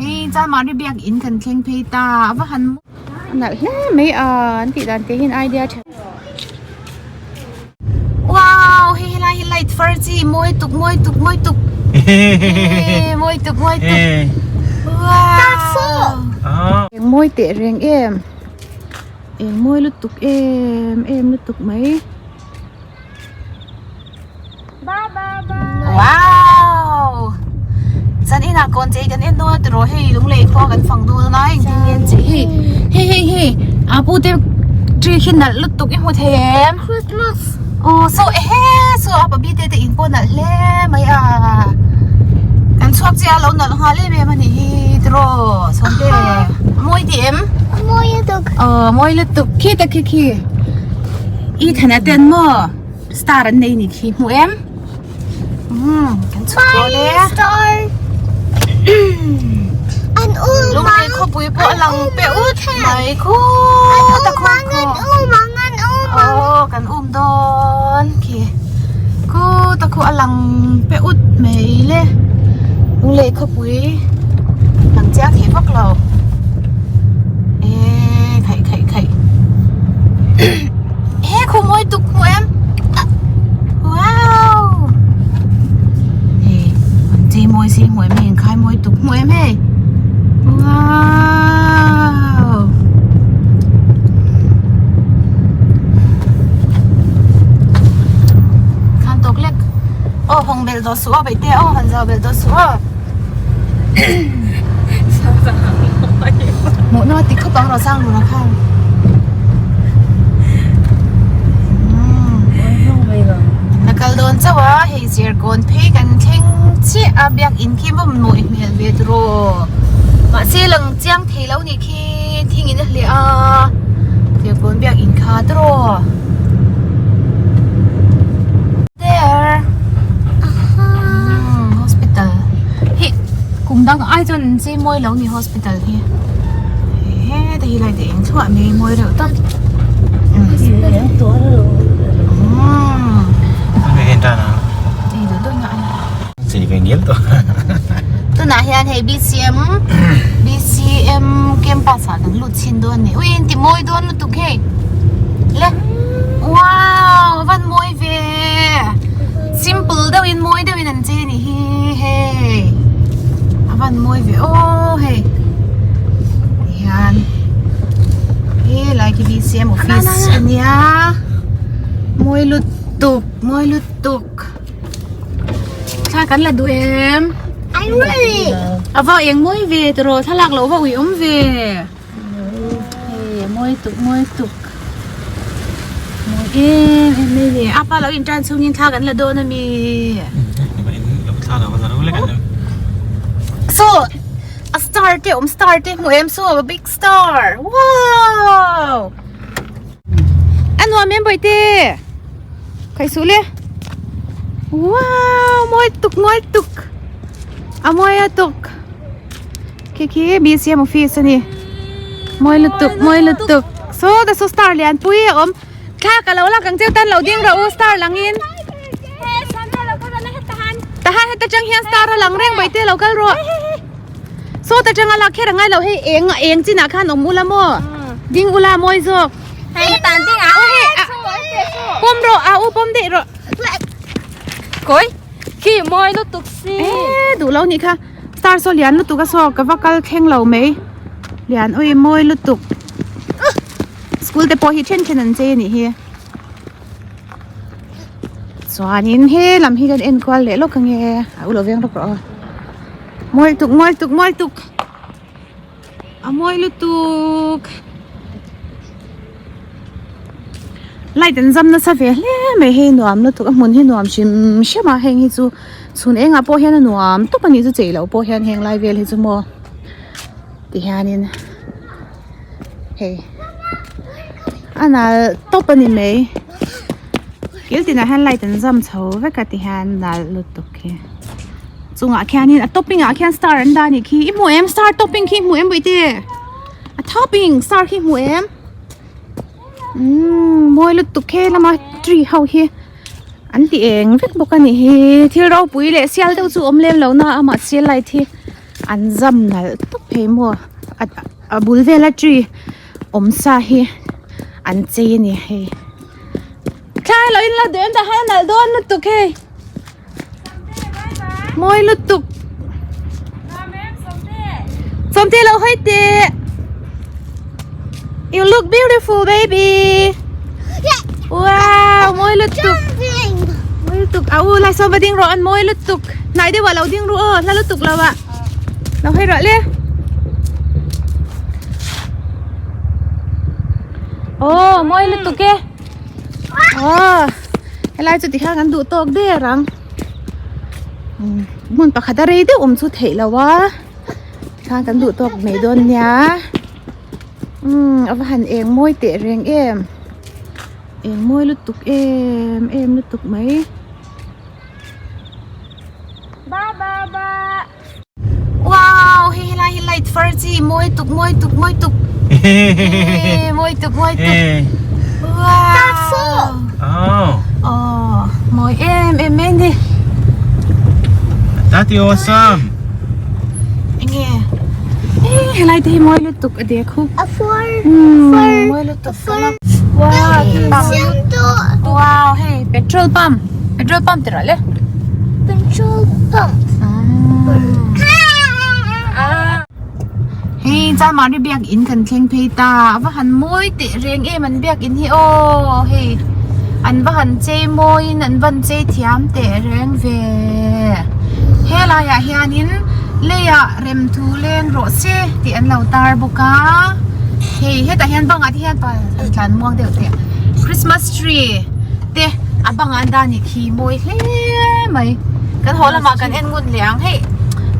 Hei Chalmari biak in kan thleng phei ta a va han nalh hle mai a an tih dan te hian idea tha Wow hei helai hi light far chi mawi tuk mawi tuk mawi tuk mawi tuk mawi tuk wow eng mawi teh reng em eng mawi lutuk em em lutuk mai. Wow! Zan inah kawn chei kan en dawn a tiraw hei lunglei khua kan fang dawn a engtin nge an chei hei hei hei hei a pu te tree khi nalh lutuk i hmu thei em Christmas aw saw ehe saw a pabi te te in pawh nalh hle mai a kan chhuak chiah a lo nalh nghal em em a nih hi tiraw Sawmte a mawi tih em a mawi lutuk aw mawi lutuk khi ta khi khi i thana te an maw. Star an nei ni khi hmu em? Umm kan chhuk dawn e. Star. An um Lunglei khawpui pawh a lang pe ut mai khu ta khu khu. An um ang an um ang. Aw kan um dawn khi. Khu ta khu a lang pe ut mai le. Lunglei khawpui lang chiang thei vak lo. E khaih khaih khaih. He khu mawi tuk hmu em? Wow! Hei, an chei mawi si hmu em hei, an khai mawi tuk hmu em hei. Wow! Khan tawk lek. Aw, hawng belh tawh suh aw, beih te aw, han zau belh tawh suh aw. Hmuh nawm a ti khawp ang rawh sang lura khan. Na kal dawn chauh a hei Serkawn phei kan thleng chiah a biakin khi maw mawi hmel ve turaw mahse lang chiang thei lo nih khi thing in a hliah a Serkawn biakin kha turaw. There. Umm hospital hi kum dang ai chuan an chei mawi lo ni hospital hi he te hi lai te eng thluah mai mawi reuh tawp tunah hian hei BCM BCM campus ah kan lut chhin dawn a ni ui inti mawi dawn lutuk hei le wow a van mawi ve simple deuh in mawi deuh in an chei a nih hi hei a van mawi ve aw hei hian helai khi BCM office a nia mawi lutuk mawi lutuk thla kan la duh em a va eng mawi ve tiraw thlalak loh va ui awm ve. Hei mawi tuk mawi tuk mawi em em mai ni apa lo in tan chhungin thla kan la dawn ami saw a star te awm star te hmu em saw a big star wow a nuam em bawihte khaih suh le wow mawi tuk mawi tuk a mawi a tuk. Khi khi BCM office a ni mawi lutuk mawi lutuk saw ta saw star lian pui a awm thla ka lo lak ang cheu tan lo ding rawh u star lang in tahan heta tang hian star a lang reng mai te lo kal rawh saw ta tanga lak kher a ngai lo hei eng eng chinah khan awm ula maw ding ula mawi zawk pawm rawh a u pawm daih rawh kawi khi mawi lutuk si e duh lo nih kha. Star saw lian lutuk a saw ka va kal thleng lo mai lian ui mawi lutuk school te pawh hi then then an chei a nih hi chuanin he lam hi kan en kual leh lawk ange a u lo veng rawk rawh aw mawi lutuk mawi lutuk mawi lutuk a mawi lutuk. Light an zam nasa ve hle mai hei nuam lutuk a hmun hi nuam hrim hrim a heng hi chu chhun engah pawh hian a nuam tawp a nih chu chei loh pawh hian heng lai vel hi chu maw ti hianin hei a nal tawp a ni mai kil tinah hian light an zam chho vek a ti hian nal lutuk hi chungah khianin a topping ah khian star an dah a nih khi i hmu em star topping khi i hmu em bawihte a topping star khi i hmu em. Umm mawi lutuk he lama tree ho hi an ti eng vek bawk a nih hi thil ropui leh sial deuh chu awm lem lo na a mahse light hi. an zam nalh tawp phei maw a bul vela tree awm sa hi an chei a ni hei thlai lo in la duh em tah hian a nalh dawn lutuk hei mawi lutuk sawmte lo hawi teh you look beautiful baby wow mawi lutuk mawi lutuk a u lai sawm va ding rawh an mawi lutuk hnai deuh ah lo ding ru aw hla lutuk lo ah lo hawi rawh le aw mawi lutuk e aw helai chu tikhian kan duh tawk der ang hmun pakhat a rei deuh awm chu theih loh a tikhian kan duh tawk mai dawn nia umm a va han eng mawi teh reng em eng mawi lutuk em em lutuk mai. Wow hei helai hi light far chi mawi tuk mawi tuk mawi tuk mawi tuk mawi tuk wow oh mawi em em mai ni That is awesome. Enge eh helai te hi mawi lutuk a dek hu A fur mawi lutuk wow wow hei petrol pump petrol pump tih rawh le Petrol pump. Hei Chalmari biak in kan thleng phei ta a va han mawi teh reng em an biak in hi aw hei an va han chei mawi in an van chei thiam teh reng ve helai ah hianin lei ah rem thu leng rawh se tih an lo tar bawk a hei hetah hian bangah te hian tlan muang deuh teh christmas tree te a bangah an dah a nih khi mawi hle mai kan haw lamah kan en ngun leh ang hei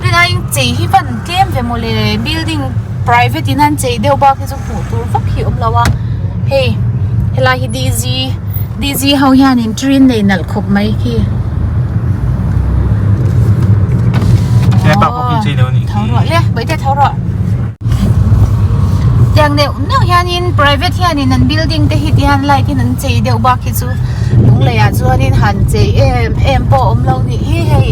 tunah in chei hi van tlem ve mawle building private in an chei deuh bak hi chu hmuh tur vak hi a awm lo a hei helai hi dz dz ho hianin train nei nalh khawp mai khi tho rawh le bawihte tho rawh tiang neuh neuh hianin private hianin an building te hi tihian light in an chei deuh bak hi chu lunglei ah chuanin han chei em em pawh a awm lo nih hi hei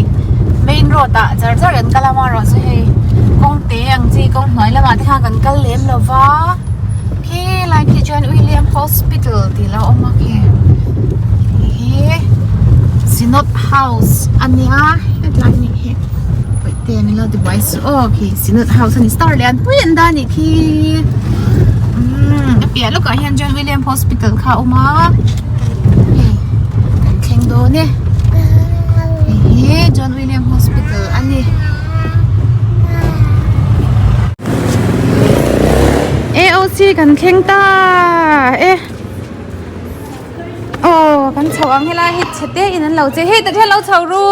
main road ah char char kan kal a amaherawhchu hei kawng te ang chi kawng hnuai lamah te khan kan kal lem lo va khi lai khi chuan William hospital tih lo awm a khi hi Synod house a nia hetlai a nih hi te min lo ti buai suh aw khi Synod house a ni star lian pui an dah a nih khi umm a piah lawkah hian John William hospital kha a awm a hei kan thleng dawn e hei hi John William hospital a ni. AOC kan thleng ta e aw kan chho ang helai hi chhe te in an lo che hei tah hian lo chho ru.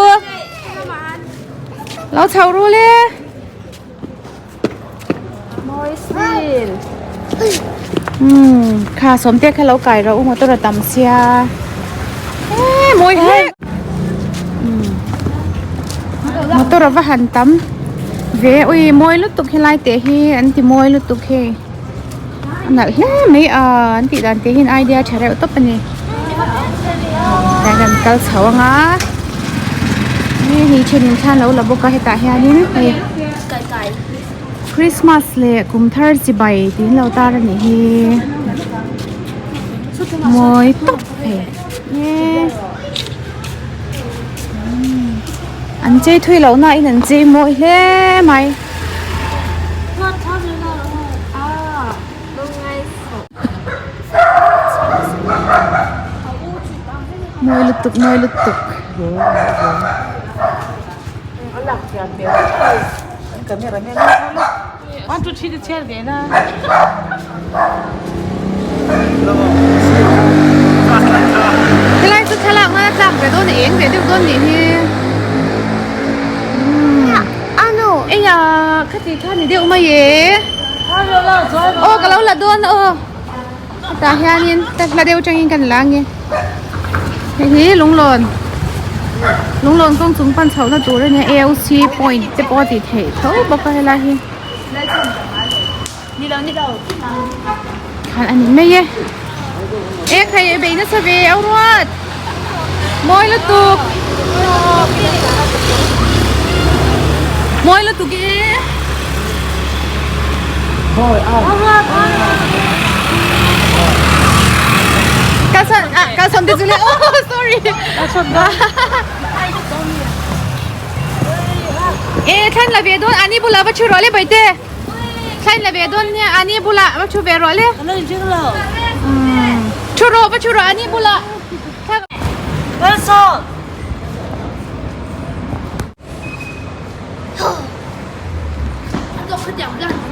Lo chho ru le. Mawi sin. Hmm, kha sawmte kha lo kai rawh u motor a tam sia. E mawi hle. Hmm. Motor a va han tam. Ve ui mawi lutuk helai te hi an ti mawi lutuk hei. A nalh hle mai a an tih dan te hian idea tha reuh tawp a ni tihian kan kal chho ang a hei thenin thla an lo la bawk a hetah hianin hei christmas leh kum thar chibai tih an lo tar a nih hi mawi tawp hei an chei thui loh na in an chei mawi hle mai. Mawi lutuk mawi lutuk. Helai chu thlalak nana tlak ve dawn a eng ve deuh dawn nih hi. Ano. Eia khati kha ni deuh mai e. Aw ka lo la dawn aw. Hetah hianin ta hla deuh atangin kan la ange. Hei hi lunglawn lunglawn kawng chung pan chhohna tur a nia AOC point te pawh a tih theih tho bawk a helai hi. Khan a ni mai e. E khai e bei nasa ve au ruat. Mawi lutuk. Mawi lutuk e. Kalsawn ah kalsawn te chu le oh sorry e thlan la ve dawn ani bulah va thu rawh le baite thlan la ve dawn nia ani bulah va thu ve rawh le thu rawh va thu rawh ani bulah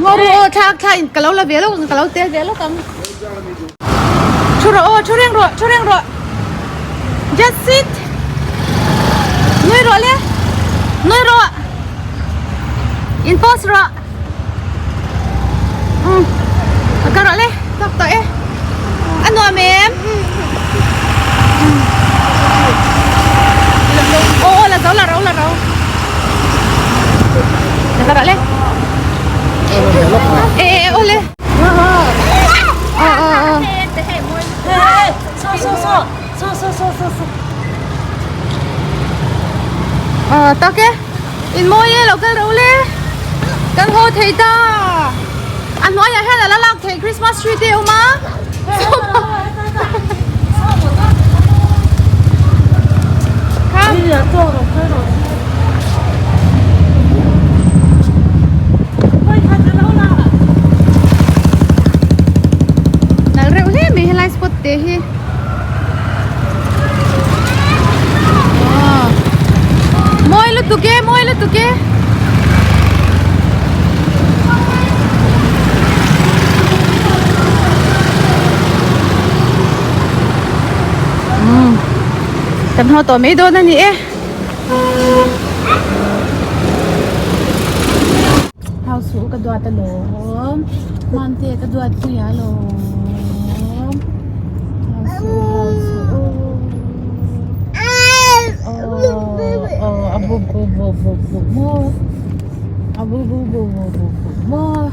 Ngaw aw thlak thla in ka lo la ve lawk ang ka lo tel ve lawk ang thu rawh aw thu reng rawh thu reng rawh just sit nui rawh le nui rawh in post rawh um ka rawh le tawk tawh e a nuam em aw aw la zo la ro la ro ka rawh le e e aw le aw aw aw aw tak e in mawi e lo kal ro le kan haw thei ta a hnuaiah hian a la lak theih Christmas tree te a awm a Nal reuh hle mai helai spot te hi. Mawi lutuk e mawi lutuk e. Kan haw tawh mai dawn a ni e. Hau suh ka duat alawm Mamte ka duat pui alawm Hau suh hau suh aw aw a bu bu bu bu bu maw a bu bu bu bu bu bu maw.